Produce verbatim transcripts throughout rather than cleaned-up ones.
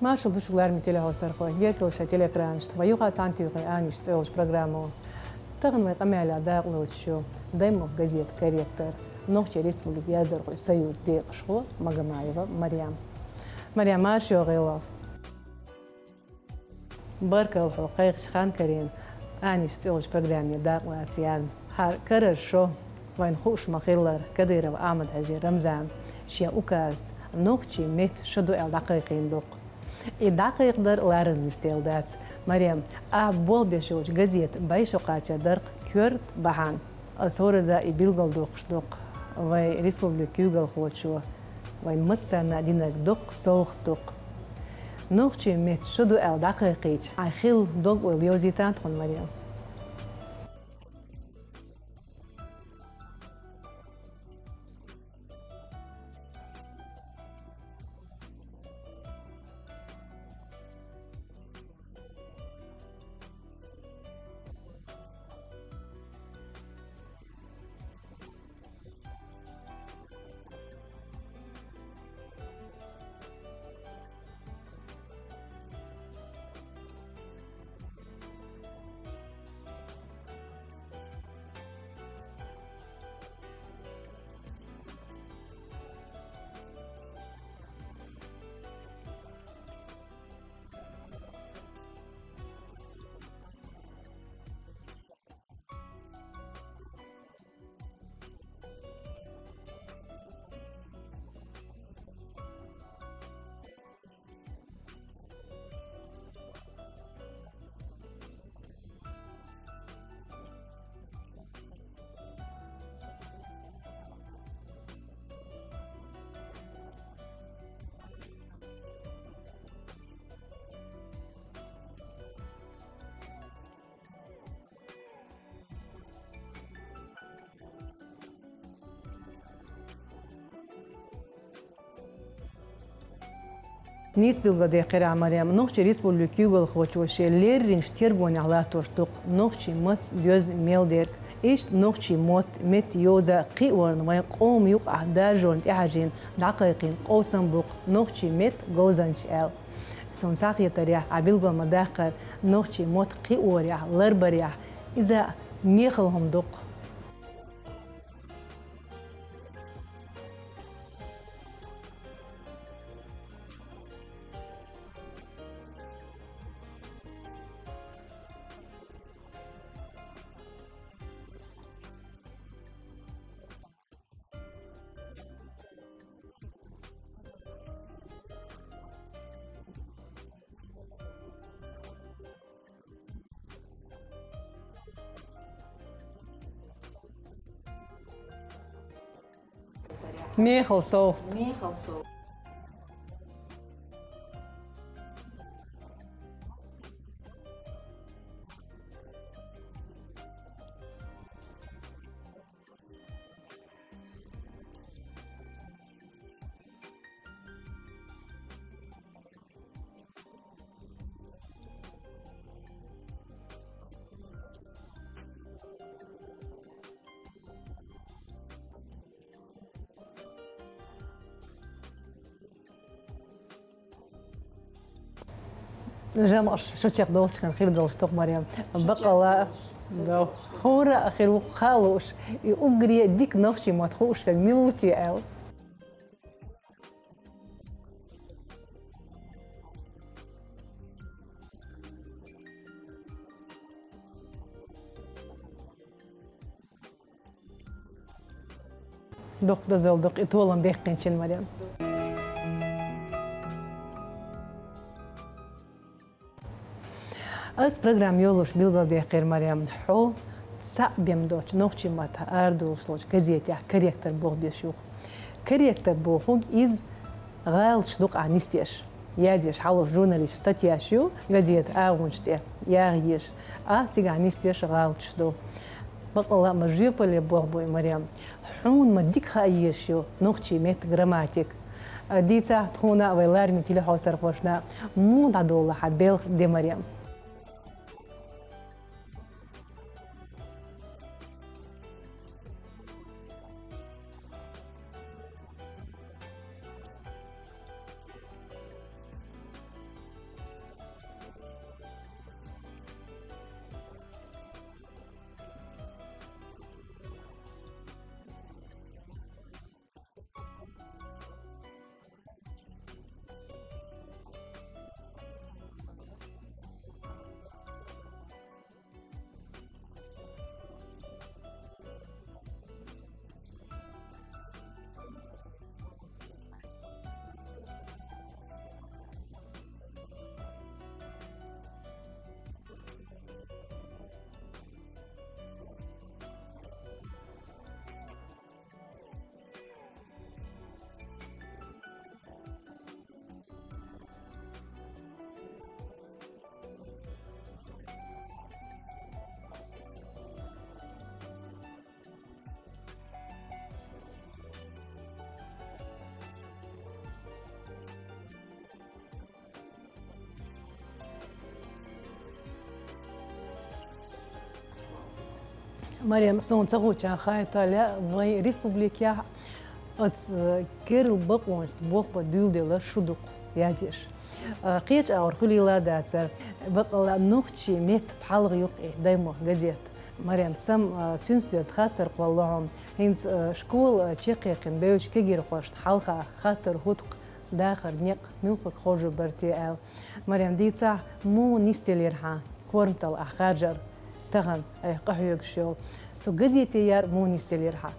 Маршал ду шуьга, лараме телехьовсархой, гергаргда шун телеэкранашта вай юха цхьана туьйхи «Анниш» цӀи йолчу программо. Тахана вайн къамелехь дакъалоцуш ю «Даймохк» газетан корректор, Нохчийн Республикан яздархойн союзан декъашхо Магомаева Марем. Марем, марша йогӀийла хьо. Баркалла хьо кхайкхачу хан карийна, «Анниш» цӀи йолчу программе дакъалаца ярна. ХӀара карара шо, вайна хууш ма-хиллара, Кадыров Ахьмад-Хьаьжин Рамзана шен указца нохчийн меттан шо ду аьлла дӀакхайкхийна ду-кх. И дӀакхайкхадар ларам нисделла дац. Марем, ахь болх беш йолчу газетан бӀе шо кхачар дар-кх коьрта бахьана. Аса хӀоразза и билгалдоккхуш ду-кх, вайн республикан куьйгалхочо вайна массарна а динарг доккха совгӀат ду-кх. Нохчийн меттан шо ду аьлла дӀакхайкхийча, хьайн хилла дог-ойла йовзийтина тхуна, Марем? Нийса билгалдаьккхира ахь, Марем, Нохчийн Республикан куьйгалхочо шен лерринчу тергонехь латтош ду-кх нохчийн маттаца доьзна мел дерг. Иштта нохчийн мотт, меттан йоза кхиорна, вайн къоман юкъахь даржорна тӀехьажийна, дӀакхайкхийна къовсам бу-кх «Нохчийн меттан говзанчаш» аьлла. Суна схьахетарехь, ахь билгал ма-даккхара, нохчийн мотт кхиорехь, ларбарехь, иза мехала хӀума ду-кх. Мехала совгӀат. Мехала совгӀат. ЖамӀаш шо чекхдолчу хенахь хир долуш ду-кх, Марем. Баккъалла, да, хӀора а хир ву-кх хаа лууш, и уггаре а дика нохчийн мотт хууш верг мила ву те аьлла. Дукха дозалла ду-кх и толам баьккхинчун, Марем. Ас программа йолуш билгалдаьккхира, Марем, хьо цхьаъ бен доцчу нохчийн маттахь арадолуш долчу газетехь корректор болх беш ю-кх. Корректор бохург иза гӀалаташ дукха нисдеш, язъеш хьалха журналисташа статьяш ю газетан агӀончу тӀе, яха езаш, а цигахь нисдеш гӀалаташ ду. Баккъалла а ма жоьпалле болх бу и, Марем. Хьуна ма дика хаа езаш ю нохчийн меттан грамматика. Дийцахьа тхуна а, вайн лараме телехьовсархошна а, муха дӀадолла хьан белхан де, Марем. Марем, суна ца гуча хаита ле, вай республикехь оцу керла бакъонашца болх бан дуьйладелла шу дукха язъеш. Кхечу агӀор хуьлийла а дацара, бакъалла нохчийн меттан пхьалгӀа ю-кх и «Даймохк» газет. Марем, сан цуьнца доьзна хаттар кхоллало хьуна. ХӀинца школа чекхъяьккхина бевллачу кегирхошна хьалха хаттар хӀутту-кх, дахаран некъ муьлхарг хоржур бара те аьлла. Марем, дийцахь, муха нисделира хьан корматалла ахь харжар тахана айхьа къахьоьгуш йолу? Цу газете яр муха нисделира хьан?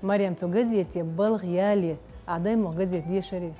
Марем, цу газете балха яле, ахь «Даймохк» газет дешарий?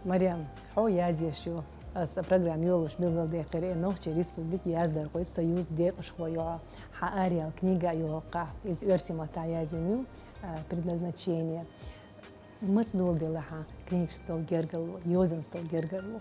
Марем, хьо язъеш ю. Аса программа йолуш билгалдаьккхира и Нохчийн Республикан яздархойн союзан декъашхо йохьо. Хьан араяьлла книга а ю хӀокхахь. Иза оьрсийн маттахь язйина ю, а, «Предназначение». Маца доладелла хьан книгашца долу гергарло, йозанца долу гергарло?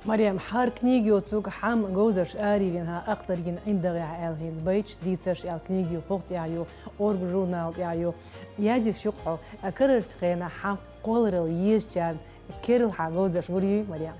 Марем, хӀара книга йоцург хӀама говзарш арайиллина, хӀа, акъ тӀаргина ӀиндагӀехьа аьлла хӀинца байташ, дийцарш аьлла книга ю, хӀокху тӀехь ю, «Орга» журнал тӀехь ю. Язйеш ю-кх хьо, а, карарчу хенахь хьан кхолларалла езачарна керла хьан говзарш гур юй, Марем?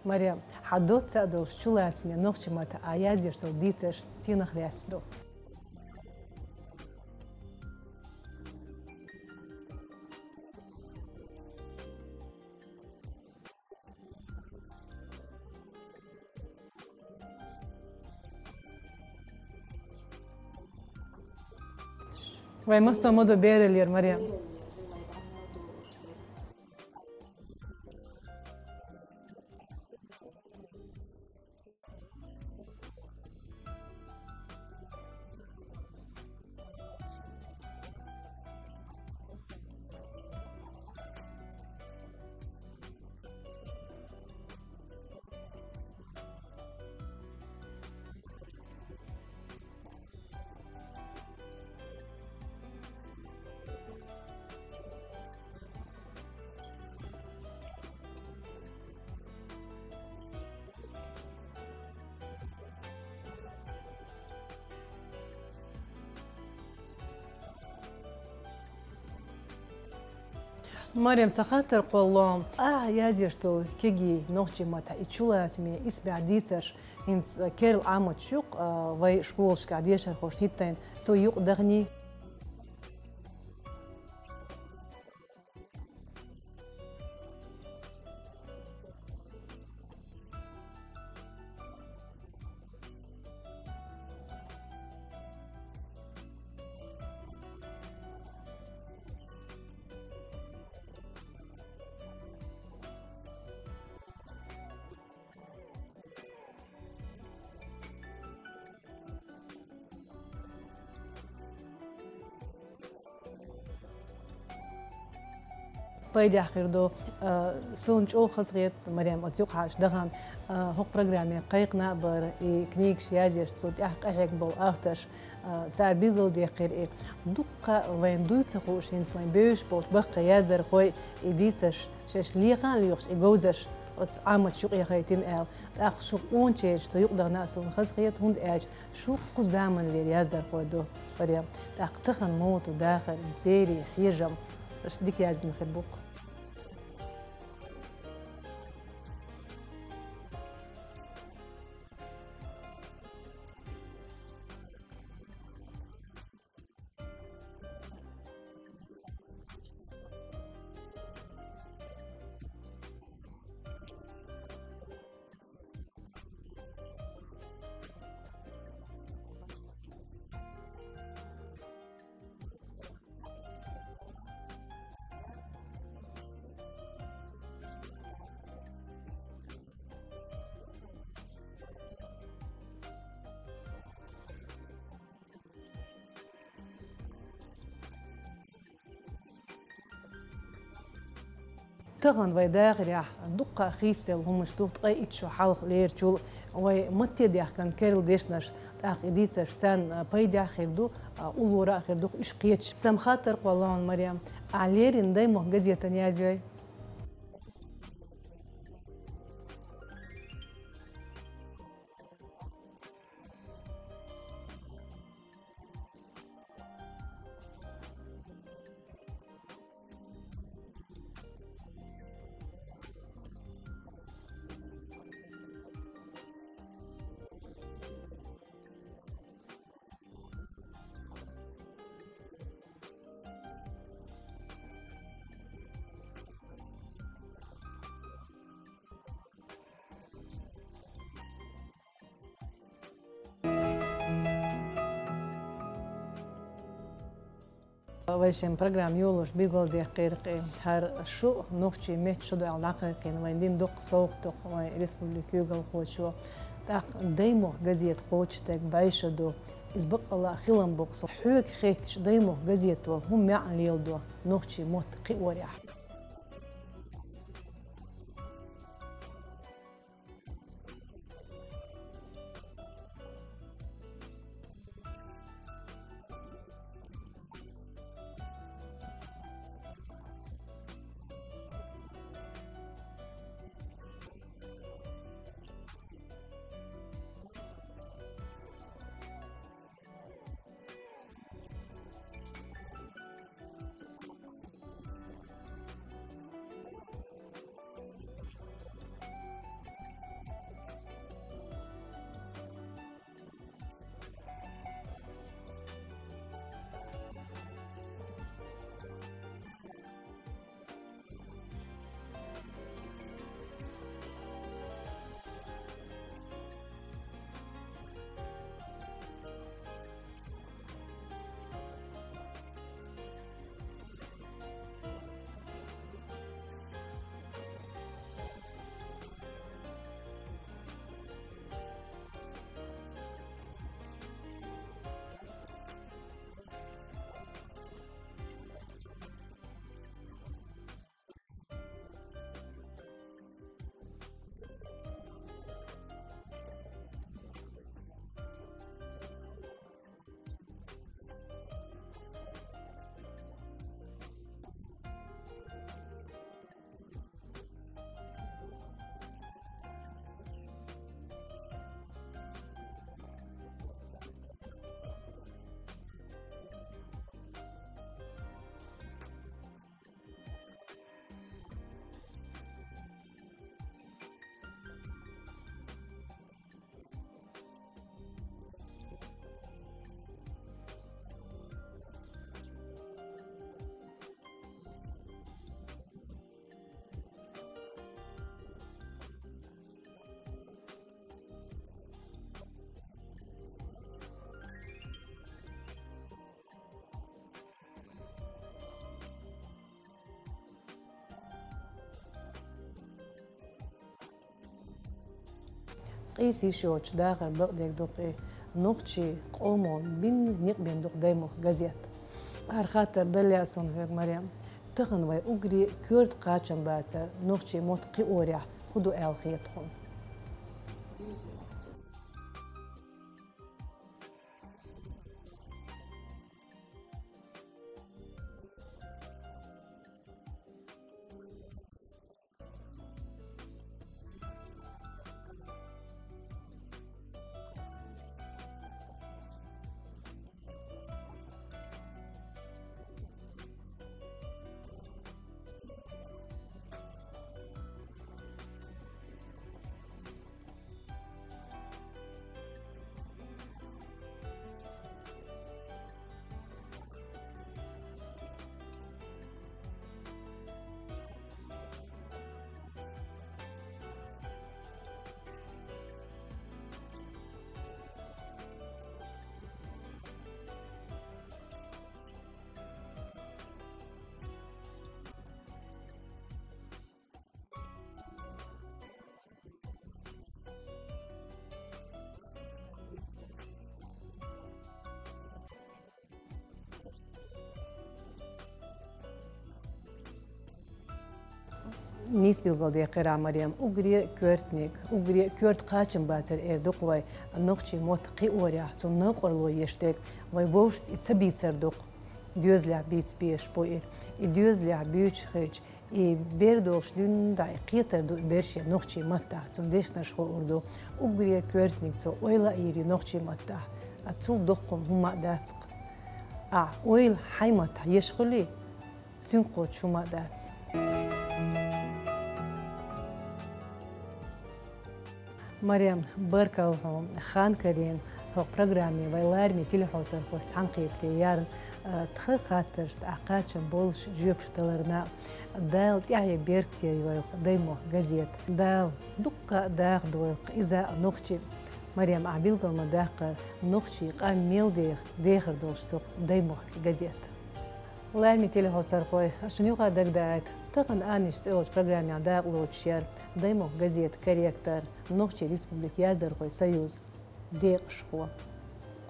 Марем, хьан доцца а долуш чулацаме нохчийн маттахь Ӏа яздеш долу дийцарш стенах лаьцна ду? Вайн массо а ма ду бераллера, Марем. Марем, сан хаттар кхоллало, ахь яздеш долу кегий нохчийн маттахь и чулацаме, исбаьхьа дийцарш хӀинца керла Ӏамош ю-кх, а, вай школашкахь дешархошна хӀиттийна, цу юкъа дахний? Пайдехь хир ду, а, суна чӀогӀа хазахета, Марем, оцу юкъахь аш дахана, а, хӀокху программе кхайкхина а бара, и книгаш яздеш, цу тӀехь къахьегна болу авторш, а, цара билгалдаьккхира и. Дуккха вайна дуй ца хууш, хӀинца вайн бевзаш болчу баккхий яздархой и дийцарш шаьш леха а лоьхуш, и говзарш оцу Ӏамочу юкъа яхийтина аьлла. ТӀаккха шу къоначераш цу юкъа дахана а суна хазахета, хӀунда аьлча шу кху заманлера яздархой ду, Марем. ТӀаккха тахана муха ду дахар, берийн хьежам, аша дика язбина хир бу-кх. Тахана вай дахарехь дуккха а хийцаделла хӀуманаш ду, ткъе итт шо хьалха лерачул вай матте даьхкина керла дешнаш, тӀаккха и дийцарш санна пайдехь а хир ду, а, уллора а хир ду-кх уьш кхеташ. Сан хаттар кхоллало, Марем, ахь леррина «Даймохк» газетана язйой? Вай шун программа йолош билгалдаьккхира-кх, хӀара шу нохчийн меттан шу да аьнна дӀакхайкхийна вайна дина дукха совгӀат да-кх вайн республикан куьйгалхочо. ТӀаккха «Даймохк» газета кхочушдарг бӀаьший ду. Иза баккъалла а хилам бу-кх сона. Хьоьга хеттача, «Даймохк» газето хӀун маьӀна леладу нохчийн мотт кхиорехь? Къийса йиш йолча дахаран бакъдерг ду-кх и, нохчийн къомо бинна никъ бина ду-кх «Даймохк» газета. ХӀара хаттар дала лаьа сона хьоьга, Марем. Тахан вай уггаре а коьрта кхачам бацар нохчийн мотт кхиорехь фу ду аьлла хета хьуна? Нийса билгалдаьккхира, Марем, уггаре а коьртаниг, уггаре а коьрта кхачам бацар эр ду-кх вай нохчийн мотт кхиорехь, цунна новкъарло еш дерг вай вовшашца и ца бийцар ду-кх. Доьзалехь бийца безаш бу и. И доьзалехь буьйцуш хилча, и бер долуш дуьйна дӀа и кхетар ду и бер шен нохчийн маттахь, цунна дешнаш хуур ду. Уггаре коьртаниг цо ойла а йийр и нохчийн маттахь. А цул доккха хӀума хӀумма а дац-кх. Ахь ойла хьайн маттахь еш хуьлий, цуьнга кхочуш хӀума а дац. Марем, баркалла хьуна, хан карийна, хӀокху программе вайн лараме телехьоьцурхошца цхьаьнакхетаре ярна, а, тхан хаттаршна ахь кхачам болуш жоьпаш даларна. Дала тӀаьхье беркате йойла-кх «Даймохк» газета. Дала дуккха а даха дойла-кх иза а нохчийн. Марем, ахь билгал ма-даккхара, нохчийн къам мел деха дехар долуш ду-кх «Даймохк» газета. Лараме телехьовсархой, шуна юкъа дагадоагӀийта, тахана «Ана» цӀи йолчу программехь дакъалоцуш яра «Даймохк» газетан корректор, Нохчийн Республикин яздархойн союзан декъашхо,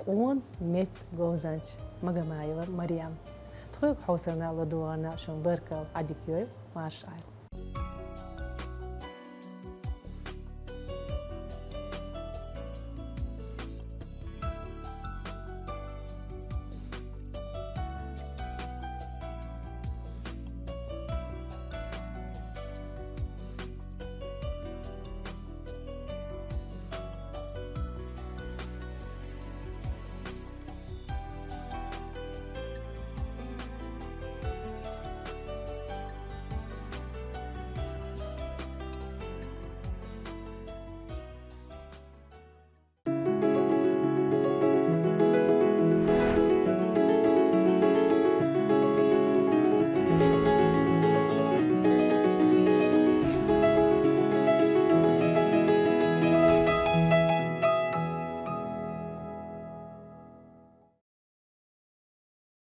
къона меттан говзанча Магомаева Марем. Тхоьга хьовсарна а, ладогӀарна а шуна баркалла, Ӏадика йойла, марша Ӏайла.